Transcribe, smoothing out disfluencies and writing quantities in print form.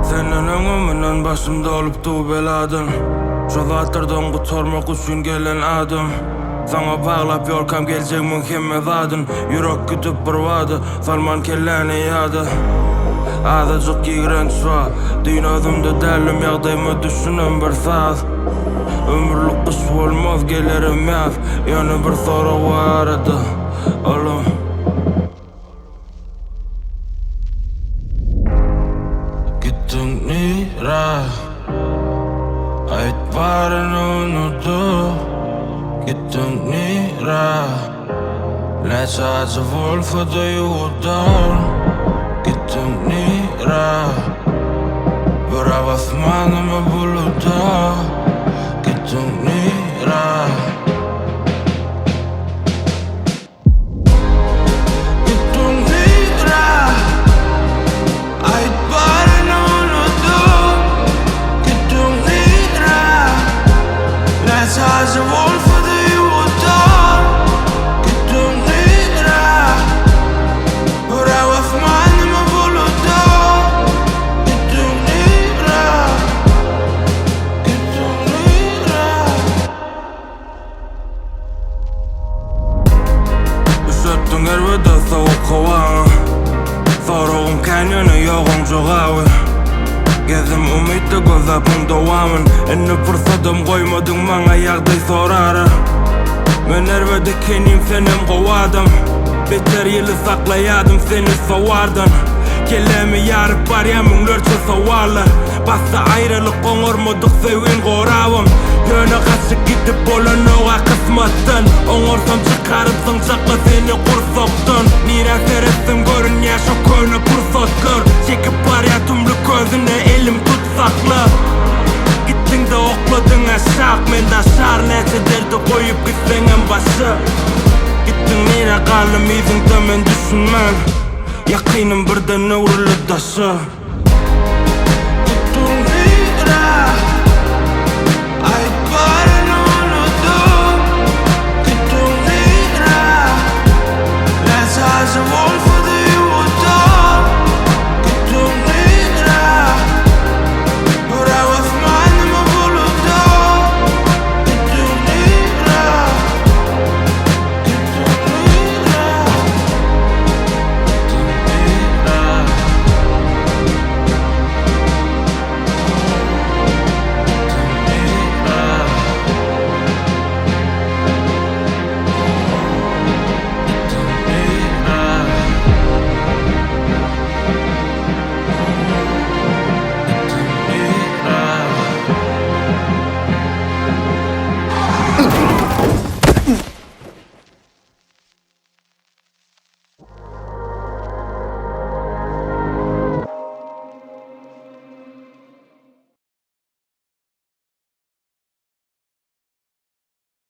Senden öňem mundan başym dolup dur beladan Şo zatlardan gutarmak üçin gelen adam Saňa baglap ýorkam geljegimiň hemme zadyn Ýürek gidip bir bada salman kelläni ýada Azajyk ýigrenç bar Düýn özümde däldim ýagdaýyma düşünen bir saz Ömürlik gyş bolmaz gelerem ýaz Ýöne bir sorag bar arada Olam Gitdiň nirä Aýt baryny unudyp Gitdiň nirä Näçe ajy bolsa-da ýuwudar Gitdiň nirä Büräp asmanymy buluda Gitdiň nirä. Gitdiň nirä? Aýt baryny unudyp Gitdiň nirä? Näçe ajy bolsa-da ýuwudar Gitdiň nirä? Büräp asmanymy buluda Gitdiň nirä? Gitdiň nirä? Üşetdiň erbede sowuk howaňa Soragym kän ýöne ýoguň jogaby Gezdim umytda gözläp muň dowamyn Indi pursadam goýmadyň maňa ýagdaý sorara Men erbet ekenim senem gowy adam Beter ýyly saklaýadym seni sowardan Kellämi ýaryp barýa müňlerçe sowallar Basdy aýralyk oňarmadyk söýgin gorabam Ýöne gaçyp gidip bolanoga kysmatdan Oňarsam çykaryp zyňjakla seni gursakdan Nirä seretsem görünýä şo köne pursatlar Çekip barýa tümlük közüne elim tut sakla Gitdiňde okladyň aşak men daşar Näçe derdi goýup gitseňem başa Gitdiň nirä galdym yzyňda men düşünmän Ýakynym birden öwrüldi daşa. Gitdiň nirä?